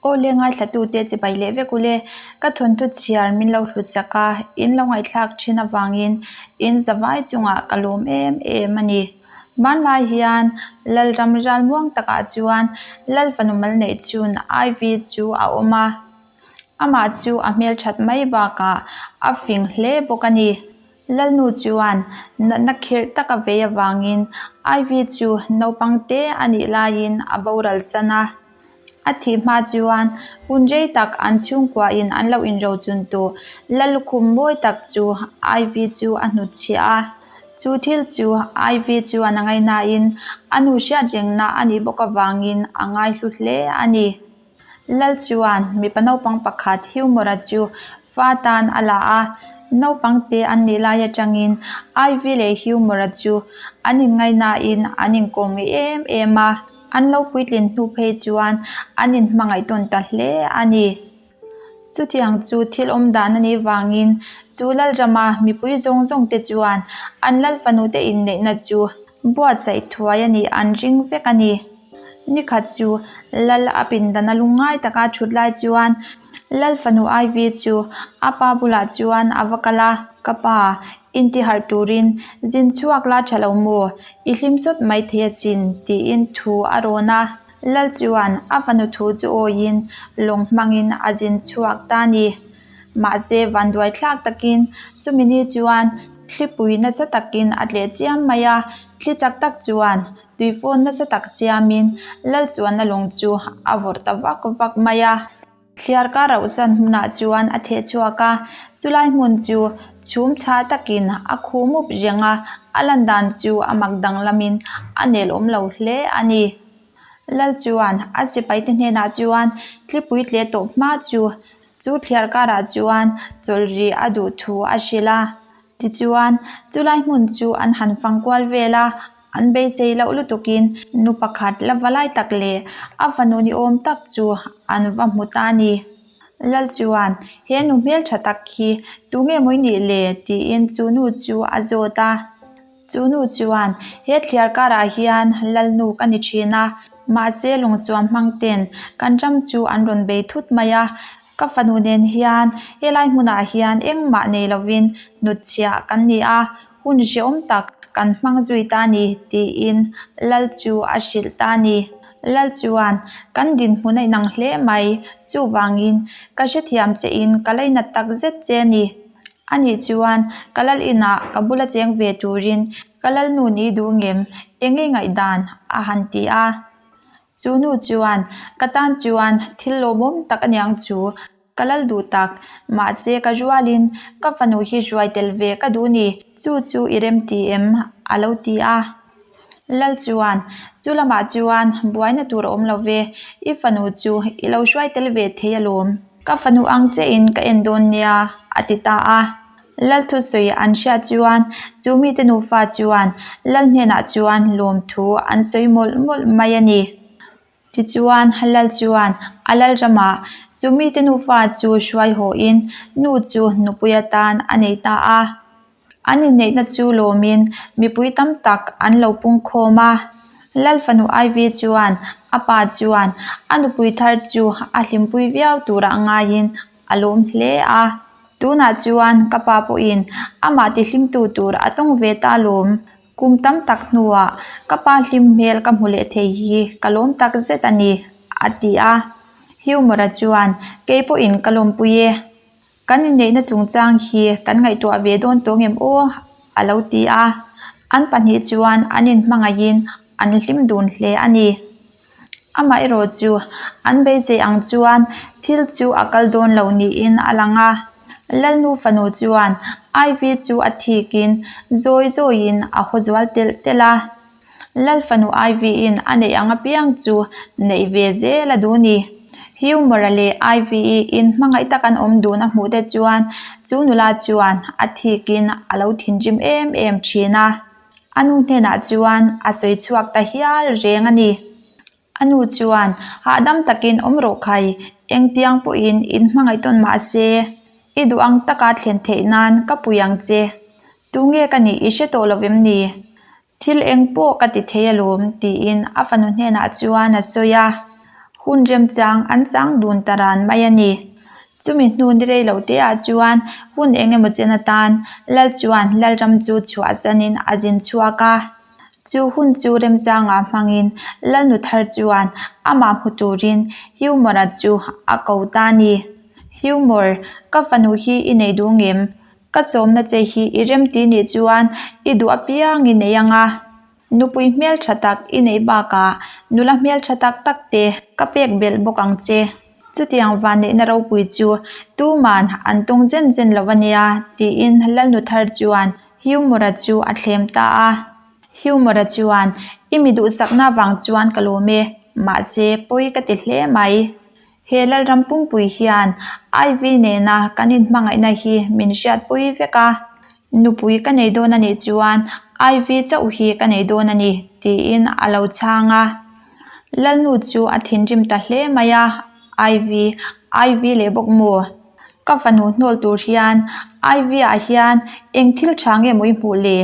Aw le ngaithlatute chibai leh vek ule, ka thawnthu chhiar min lo hlutsak a, in lo ngaihthlak thin avangin in zavai chungah ka lawm em em a ni. Hmanlai hian Lalram ralmuang takah chuan Lalfanu mal neih chhun Ivy chu a awm a, amah chu a hmelthat mai bakah a fing hle bawk a ni. Lalnu chuan natna khirh tak a vei avangin Ivy chu naupang te a nih laiin a boral san a. A thih hma chuan hun rei tak an chhungkuain an lo inrochun tawh Lallukhum mawi tak chu Ivy chu a hnutchhiah a. Chu thil chu Ivy chuan a ngaihnain a nu hriatrengna a nih bawk avangin a ngaihlu hle a ni. Lal chuan mipa naupang pakhat Humor-a chu fa tan a la a, naupang te an nih lai atangin Ivy leh Humor-a chu an inngaihnain an inkawm ngei em em a, an lo puitlin hnu phei chuan an inhmangaih tawn ta hle a ni. Chutiang chu thil awm dan a nih vangin chu Lalrama mipui zawng zawng te chuan an Lal fanute inneihna chu buatsaih thuai a nih an ring vek a ni. Nikhat chu Lal a pindana lungngai taka thut lai chuan Lal fanu Ivy chu a pa bulah chuan a va kal a, Ka pa, intiharh turin zin chhuak la tha lo maw? I hlim sawt mai thei asin, tiin thu a rawn a. Lal chuan a fanu thu chu awiin lawng hmangin a zin chhuak ta a ni. Mahse, vanduai thlak takin chumi ni chuan thlipui nasa takin a tleh chiam mai a, thli chak tak chuan tuifawn nasa tak siamin Lal chuanna lawng chu a vawrh ta vak vak mai a. Thliar ka rauhsan hmunah chuan a theh chhuak a, chulai hmun chu chhum chhah takin a khu mup reng a, a lan dan chu a mak danglamin a nel awm lo hle a ni. Lal chuan a sipaite hnenah chuan thlipui tleh tawh hma chu chu thliar karah chuan chawlh rih a duh thu a hrilh a. Tichuan, chulai hmun chu an han fang kual vel a, an beisei loh lutukin nu pakhat la va lai tak leh a fanu ni awm tak chu an va hmu ta a ni. Lal chuan, He nu hmeltha tak hi tunge mawi nih le? tiin chu nu chu a zawt a. Chu nu chuan, He thliar karah hian Lalnu ka ni thin a, mahse lungsuam hmang ten kan ram chu an rawn bei thut mai a, Ka fanu nen hian helai hmunah hian engmah nei lovin hnutchhiah kan ni a, hun hrehawm tak kan hmang zui ta ni, tiin Lal chu a hrilh ta a ni. Lal chuan, Kan dinhmun a inang hle mai, chuvangin ka hrethiam chein ka lainat tak zet che a ni. Anih chuan ka lal inah ka bula cheng ve turin ka lalnu ni duh ngem, enge ngaihdan? a han ti a. Chu nu chuan, Ka tan chuan thil lawmawm tak a niang chu, ka lal duh tak. Mahse ka rualin ka fanu hi hruai tel ve ka duh ni, chu chu i rem ti em? a lo ti a. Lal chuan, Chu lamah chuan buaina tur a awm lo ve, i fanu chu i lo hruai tel ve thei alawm. Ka fanu ang chein ka en dawn nia, a ti ta a. Lal thusawi an hriat chuan chu mite nufa chuan Lal hnenah chuan lawmthu an sawi mawlh mawlh mai a ni. Tichuan, Lal chuan a lal ramah chu mite nufa chu hruai hawhin nu chu nupui atan a nei ta a. An inneihna chu lawmin mipui tam tak an lo pungkhawm a. Lal fanu Ivy chuan a pa chuan a nupui thar chu a hlimpui viau turah ngaiin A lawm hle a, tunah chuan ka pa pawhin amah tihlimtu tur a tawng ve ta alawm. Kum tam tak hnuah ka pa hlim hmel ka hmu leh thei hi ka lawm tak zet a ni, a ti a. Humor-a chuan, Kei pawhin ka lawmpui e. Kan inneihna chungchang hi kan ngaihtuah ve dawn tawh ngem aw, a lo ti a. An pahnih chuan an inhmangaihin an hlim dun hle a ni. Amaherawh chu an beisei ang chuan thil chu a kal dawn lo niin a lang a. Lalnu fanu chuan Ivy chu a thikin zawi zawiin a haw zual telh telh a. Lal fanu Ivy-in a neih ang apiang chu neih ve zel a duh ni. Humor-a leh Ivy-i inhmangaih tak an awm dun a hmuh te chuan chu nula chuan a thikin a lo thinrim em em thin a. A nu hnenah chuan a sawi chhuak ta hial reng a ni. A nu chuan, Hahdam takin awm rawh khai, engtiang pawhin in hmangaih tawn mah se, i duh ang taka thlen theih nan ka pui ang che. Tunge ka nih i hre tawh lo vem ni? Thil eng pawh ka ti thei alawm, tiin a fanu hnenah chuan a sawi a. Hun remchang an chang dun ta ran mai a ni. Chumi hnu ni rei lo te ah chuan hun eng emaw chen atan Lal chuan Lalram chu chhuahsanin a zin chhuak a. Chu hun chu remchangah hmangin Lalnu thar chuan amah hmu turin Humour-a chu a ko ta a ni. Humour, ka fanu hi i nei duh ngem? Ka sawmna che hi i remti nih chuan i duh apiang i nei ang a. Nupui hmeltha tak i neih bakah nula hmeltha tak tak te ka pek belh bawk ang che. Chutiang vanneihna ropui chu tuman an tawng zen zen lo a nia, tiin Lalnu thar chuan Humour-a chu a thlem ta a. Humour-a chuan, I mi duhsakna vang chuan ka lawm e, mahse pawi ka ti hle mai. He Lalram pumpui hian Ivy nena kan inhmangaihna hi min hriatpui vek a, nupui ka nei dawn a nih chuan Ivy chauh hi ka nei dawn a ni, tiin a lo chhang a. Lalnu chu a thinrim ta hle mai a, Ivy, Ivy leh bawk maw? Ka fanu hnawl tur hian Ivy ah hian eng thil tha nge maw i hmuh le?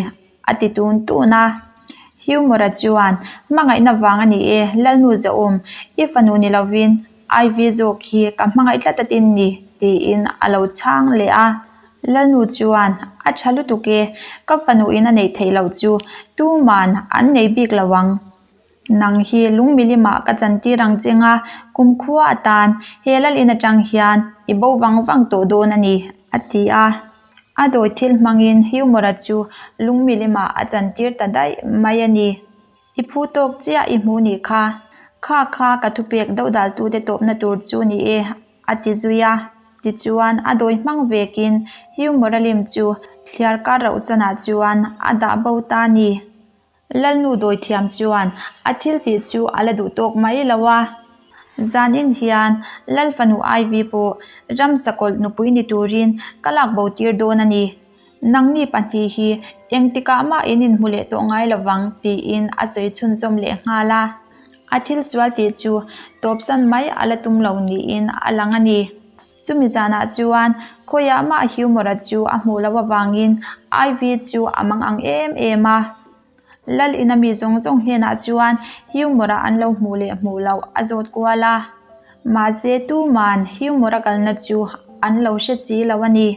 A ti tun tun a. Humour-a chuan, Hmangaihna vang a ni e, Lalnu Zahawm, i fanu ni lovin Ivy zawk hi ka hmangaih tlat atin ni, tiin a lo chhang leh a. Lalnu chuan, A tha lutuk e, ka fanu in a neih theih loh chu tuman an nei bik lo ang. Nang hi lungmilimah ka chantir ang che nga, kumkhua atan he lal in atang hian i bo vang vang tawh dawn a ni, a ti a. A dawi thil hmangin Humour-a chu lungmilimah a chantir ta daih mai a ni. I phu tawk chiah i hmu nih kha. Kha kha ka thupek dodaltute tawpna tur chu ni e, a ti zui a. Tichuan, a dawi hmang vekin Humour-a lim chu thliar kar rauh sanah chuan a dah bo ta a ni. Lalnu dawithiam chuan a thil tih chu a la duh tawk mai lo a. Zanin hian Lal fanu Ivy pawh ramsakawlh nupui ni turin ka lak bo tir dawn a ni. Nangni pahnih hi engtikah mah in inhmu leh tawh ngai lo vang tiin a sawi chhunzawm leh nghal a. A thil sual tih chu tawpsan mai a la tum lo niin a lang a ni. Chumi zanah chuan khawiah mah Humour-a chu a hmuh loh avangin Ivy chu a mang ang em em a. Lal ina mi zawng zawng hnenah chuan Humour-a an lo hmuh leh hmuh loh a zawt kual a. Mahse tuman Humour-a kalna chu an lo hre si lo a ni.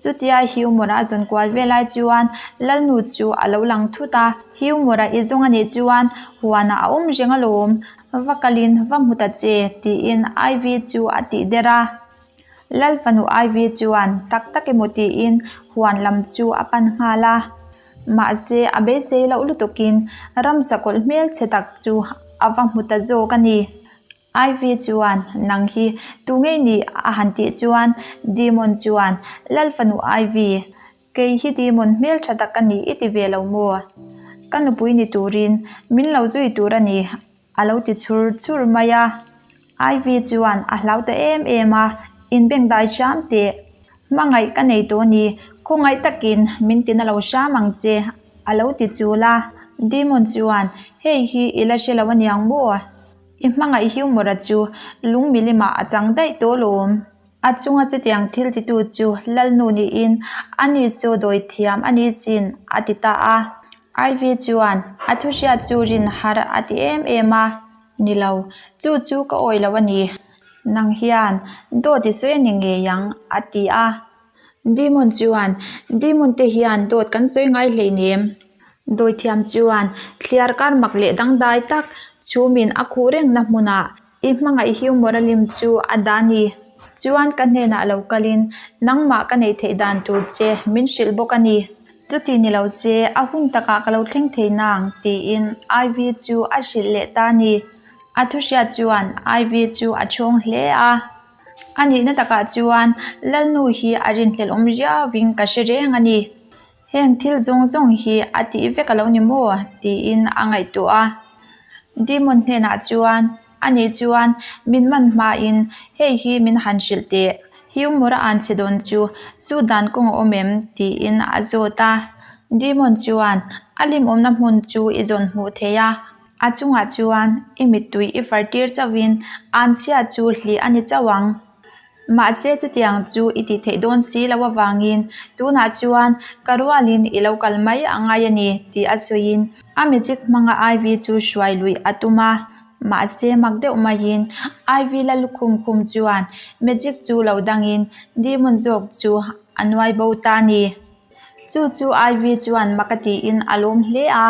Chutia Humour-a a zawn kual ve lai chuan Lalnu chu a lo lang thut a, Humour-a i zawng a nih chuan huanah a awm reng alawm. Va kalin va hmu ta che, tiin Ivy chu a tih der a. Lal fanu Ivy chuan tak tak emaw tiin huan lam chu a pan nghal a. Mahse, a beisei loh lutukin ramsa kawlh hmelchhe tak chu a va hmu ta zawk a ni. Ivy chuan, Nang hi tu ngei nih? a han tih chuan Demon chuan, Lal fanu Ivy, Kei hi Demon hmeltha tak ka ni i ti ve lo maw? Ka nupui ni turin min lo zui tur a ni, a lo ti chhur chhur mai a. Ivy chuan a hlau ta em em a, Inbengdai hram teh. Hmangaih ka nei tawh ni, khawngaih takin min tina lo hram ang che, a lo ti chul a. Demon chuan, Hei hi i la hre lo aniang maw? I hmangaih Humour-a chu lung milimah a chang daih tawh lawm. A chunga chutiang thil titu chu Lalnu niin ani chu dawi thiam a ni sin, a ti ta a. Ivy chuan a thu hriat chu rin har a ti em em a. Ni lo, chu chu ka awih lo a ni. Nang hian dawt i sawi a ni ngei ang, a ti a. Demon chuan, Demon te hian dawt kan sawi ngai hleinem. Dawithiam chuan thliar kar mak leh dangdai tak chhumin a khuh rengna hmunah I hmangaih humor a lim chu a dah ni. Chuan ka hnenah lo kalin nangmah ka neih theih dan tur che min hrilh bawk a ni. Chuti ni lo che, a hun takah ka lo thleng thei nang, tiin Ivy chu a hrilh leh ta a ni. A thuhriat chuan Ivy chu a chhawng hle a. A nihna takah chuan Lalnu hi a rinhlelh awm riauin ka hre reng a ni. Heng thil zawng zawng hi a tih vek a lo ni maw? tiin a ngaihtuah a. Demon hnenah chuan, Ani chuan min man hmain hei hi min han hrilh teh. Humour a an chhe dawn chu su dan kawng a awm em? tiin a zawt a. Demon chuan, A limawmna hmun chu i zawn hmuh thei a. A chungah chuan i mittui i far tir chauhin anchhia chu hlih a ni chauh ang. Mahse chutiang chu i tih theih dawn si lo avangin tunah chuan ka rualin i lo kal mai a ngai a ni tih a sawiin a magic hmanga Ivy chu hruai luih a tum a. Mahse mak deuh maiin Ivy la lukhum khum chuan magic chu lo dangin demon zawk chu a nuai bo ta a ni. Chu chu Ivy chuan mak a tiin a lawm hle a.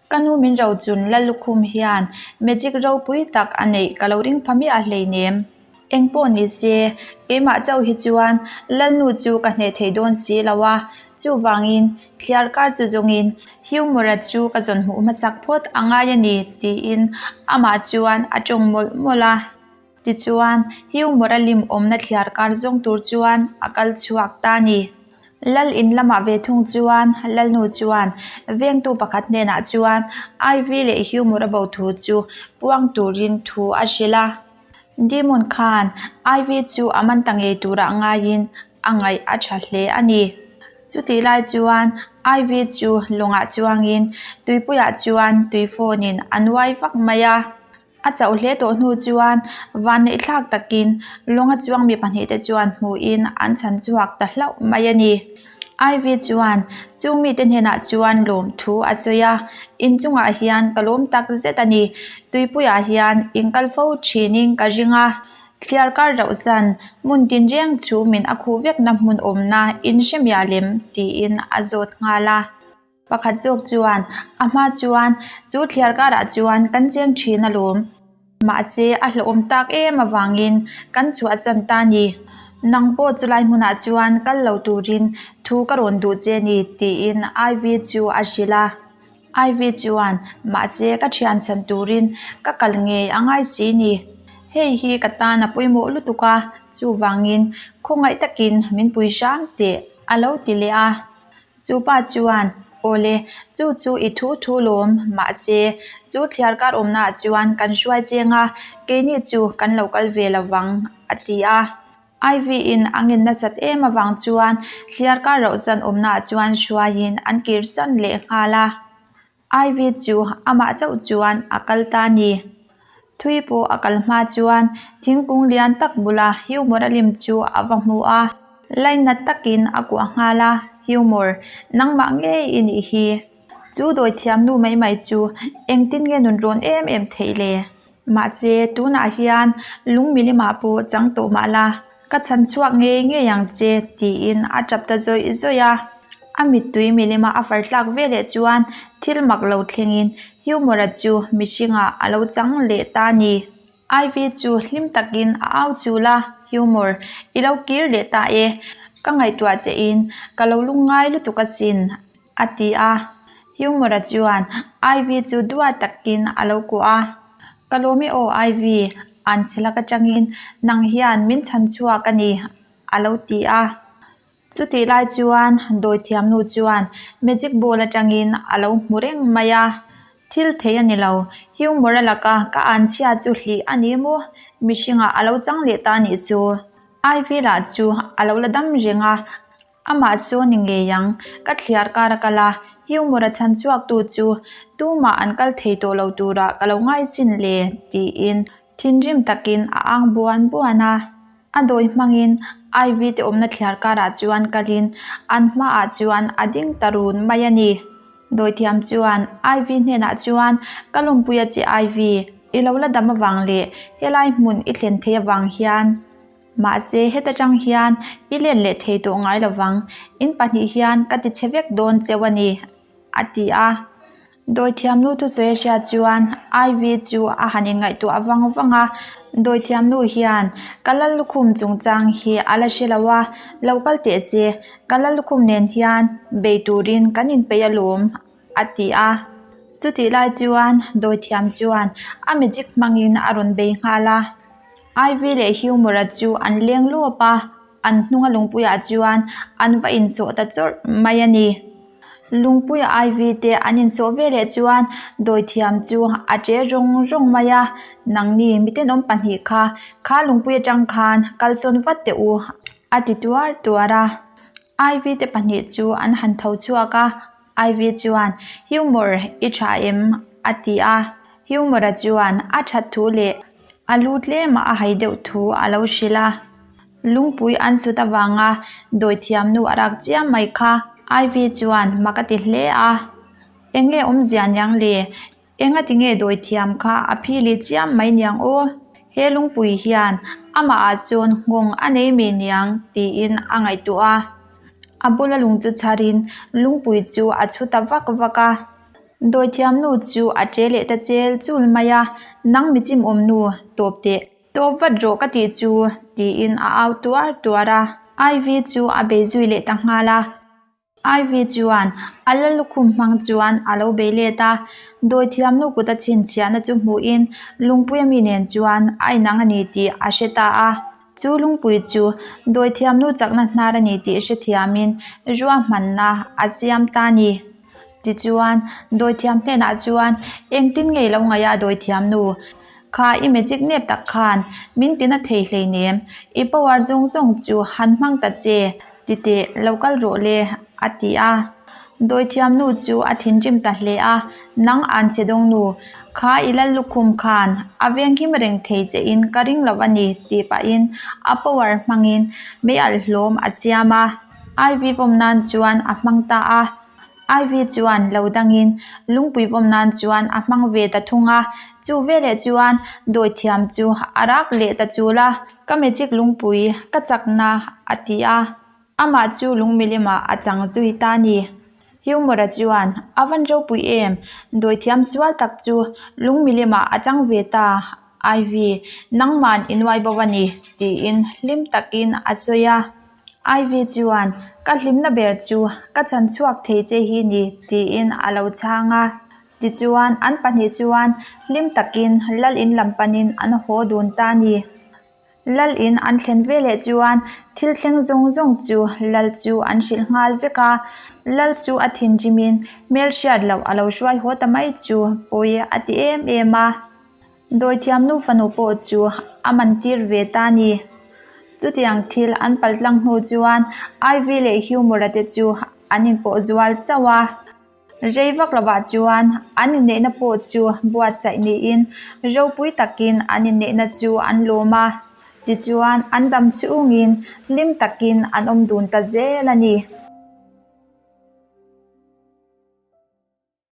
Ka nu min rochun la lukhum hian magic ropui tak a neih ka lo ring pha miah hleinem. Eng pawh ni se, keimah chauh hi chuan Lalnu chu ka hneh thei dawn si lo a, chuvangin thliar kar chu zawngin Humor-a chu ka zawn hmuh hmasak phawt a ngai a ni tiin amah chuan a tawng mawlh mawlh a. Tichuan, Humor-a lim awmna thliar kar zawng tur chuan a kal chhuak ta a ni. Lal in lamah ve thung chuan Lalnu chuan vengtu pakhat hnenah chuan Ivy leh Humor-a bo thu chu puang turin thu a hrilh a. Demon khan Ivy chu a man ta ngei turah ngaiin a ngaih a tha hle a ni. Chutih lai chuan Ivy chu lawngah chuangin tuipuiah chuan tui phone-in a nuai vak mai a. A chauh hle tawh hnu chuan vanneihthlak takin lawnga chuang mi pahnihte chuan hmuhin an chhan chhuak ta hlauh mai a ni. Ivy chuan chung mite hnenah chuan lawmthu a sawi a, Inchungah hian ka lawm tak zet a ni. Tuipuiah hian in kal fo thinin ka ring a, thliar kar rauh zan hmun tinreng chu min a khuh vekna hmun awmna in hre miah lem tiin a zawt nghal a. Pakhat zawk chuan a hma chuan chu thliar karah chuan kan cheng thin alawm. Mahse a hlauhawm tak em avangin kan chhuahsan ta ni. Nang pawh chulai hmunah chuan kal lo turin thu ka rawn duh che ni tiin Ivy chu a hrilh a. Ivy chuan mahse ka thian chhan turin ka kal ngei a ngai si ni. Hei hi ka tan a pawimawh lutuk a, chuvangin khawngaih takin min pui hram teh a lo ti leh a. Chu pa chuan, Awle, chu chu i thu thu lawm, mahse, chu thliar kar awmnaah chuan kan hruai cheng a, keini chu kan lo kal ve lo vang, a ti a. Ivy-in a ngen nasat em avang chuan thliar kar rauhzan awmnaah chuan hruaiin an kirsan leh nghal a. Ivy chu amah chauh chuan a kal ta a ni. Thui pawh a kal hma chuan thingkung lian tak bula Humor a lim chu a va hmu a. Lainat takin a kuah nghal a, Humor, nangmah ngei i nih hi. Chu dawi thiam nu mai mai chu engtin nge nun rawn em em theih le? Mahse, tunah hian lung milimah pawh chang tawh mah la, ka chhan chhuak ngei ngei ang che, tiin a tap ta zawih zawih a. A mittui milima a far tlak veleh chuan thil mak lo thlengin Humor-a chu mihringah a lo chang leh ta a ni. Ivy chu hlim takin a au chul a, Humor, i lo kir leh ta e, ka ngaihtuah che in ka lo lungngai lutuk asin, A ti a. Humor-a chuan Ivy chu duat takin a lo kuah a. Ka lawm i aw Ivy, an chhe lak atangin nang hian min chhan chhuak a ni, a lo ti a. Chutih lai chuan dawithiamnu chuan magic ball atangin a lo hmu reng mai a. Thil thei a ni lo, Humor-a laka ka an chhia chu hlih a ni maw? Mihringah a lo chang leh ta a nih chu. Ivy lah chu a lo la dam reng a. Amah saw ni ngei ang, ka thliar kar a kal a, Humor a chhan chhuak tu chu tumah an kal thei tawh lo turah ka lo ngai sin le, tiin thinrim takin a ang buan buan a. A dawi hmangin Ivy te awmna thliar karah chuan kalin an hmaah chuan a ding ta run mai a ni. Dawithiam chuan Ivy hnenah chuan, Ka lawmpui a che Ivy, i lo la dam avang leh helai hmun i thlen thei avang hian Mahse, heta tang hian i let leh thei tawh ngai lo vang, in pahnih hian ka ti chhe vek dawn cheu a ni, a ti a. Dawithiamnu thusawi a hriat chuan Ivy chu a han inngaihtuah vang vang a, Dawithiamnu hian ka Lallukhum chungchang hi a la hre lo a, lo kal teh se, ka Lallukhum nen hian bei turin kan inpeih alawm, a ti a. Chutih lai chuan Dawithiam chuan a magic hmangin a rawn bei nghal a. Ivy leh Humor-a chu an leng lawp a, an hnunga lungpuiah chuan an va insawh ta chawrh mai a ni. Lungpuia Ivy te an insawh veleh chuan dawithiam chu a che rawng rawng mai a, Nangni mitenawm pahnih kha, kha lungpui atang khan kalsawn vat teh u, a ti tuar tuar a. Ivy te pahnih chu an han tho chhuak a, Ivy chuan, Humor, i tha em? a ti a. Humor-a chuan a that thu leh a lu tlema a hai deuh thu a lo hrilh a. Lungpui an sut avanga dawithiamnu a rak chiam mai kha Ivy chuan mak a ti hle a. Eng nge awmzia niang le? Engati nge dawithiam kha a phi leh chiam mai niang aw? He lungpui hian amah ah chuan nghawng a nei mi niang tiin a ngaihtuah a. A bula lung chu chharin lungpui chu a chhu ta vak vak a. Dawithiam nu chu a che leh ta chel chul mai a, Nang mi chimawm nu, tawp teh. Tawp vat rawh ka tih chu tiin a au tuar tuar a. Ivy chu a bei zui leh ta nghal a. Ivy chuan a la lukhum hmang chuan a lo bei let a, dawithiam nu kut a chhinchhiahna chu hmuhin lungpui ami nen chuan a inang a ni tih a hre ta a. Chu lungpui chu dawithiam nu chakna hnar a ni tih hrethiamin ruahmanna a siam ta a ni. Tichuan, dawithiam hnenah chuan engtin nge i lo ngaih a dawithiam nu? Kha i magic nep tak khan min tina thei hleinem, i power zawng zawng chu han hmang ta che. Ti teh, lo kal rawh le, a ti a. Dawithiam nu chu a thinrim ta hle a, Nang an che dawng nu, kha i lal lukhum khan a venghim reng thei che in ka ring lo a ni, tih pahin a power hmangin mei alh hlawm a siam a. Ivy vawm nan chuan a hmang ta a. Ivy chuan lo dangin lungpui vawm nan chuan a hmang ve ta thung a, chu veleh chuan dawithiam chu a rak leh ta chul a. Ka magic lungpui ka chakna a ti a, amah chu lung milimah a chang zui ta a ni. Humor-a chuan a van ropui em, dawithiam sual tak chu lung milimah a chang ve ta, Ivy, nangman i nuai bo a ni, tiin hlim takin a sawi a. Ivy chuan, Ka hlimna ber chu ka chhan chhuak thei che hi ni, tiin a lo chhang a. Tichuan, an pahnih chuan hlim takin lal in lam panin an haw dun ta a ni. Lal in an thlen veleh chuan thil thleng zawng zawng chu lal chu an hrilh nghal vek a. Lal chu a thinrimin hmelhriat loh a lo hruai haw ta mai chu pawi a ti em em a. Dawithiam nu fanu pawh chu a man tir ve ta a ni. Chutiang thil an pal tlang hnu chuan Ivy leh Humor-a te chu an inpawh zual sauh a. Rei vak lovah chuan an inneihna pawh chu buatsaih niin ropui takin an inneihna chu an lawm a. Tichuan an dam chhungin hlim takin an awm dun ta zel a ni.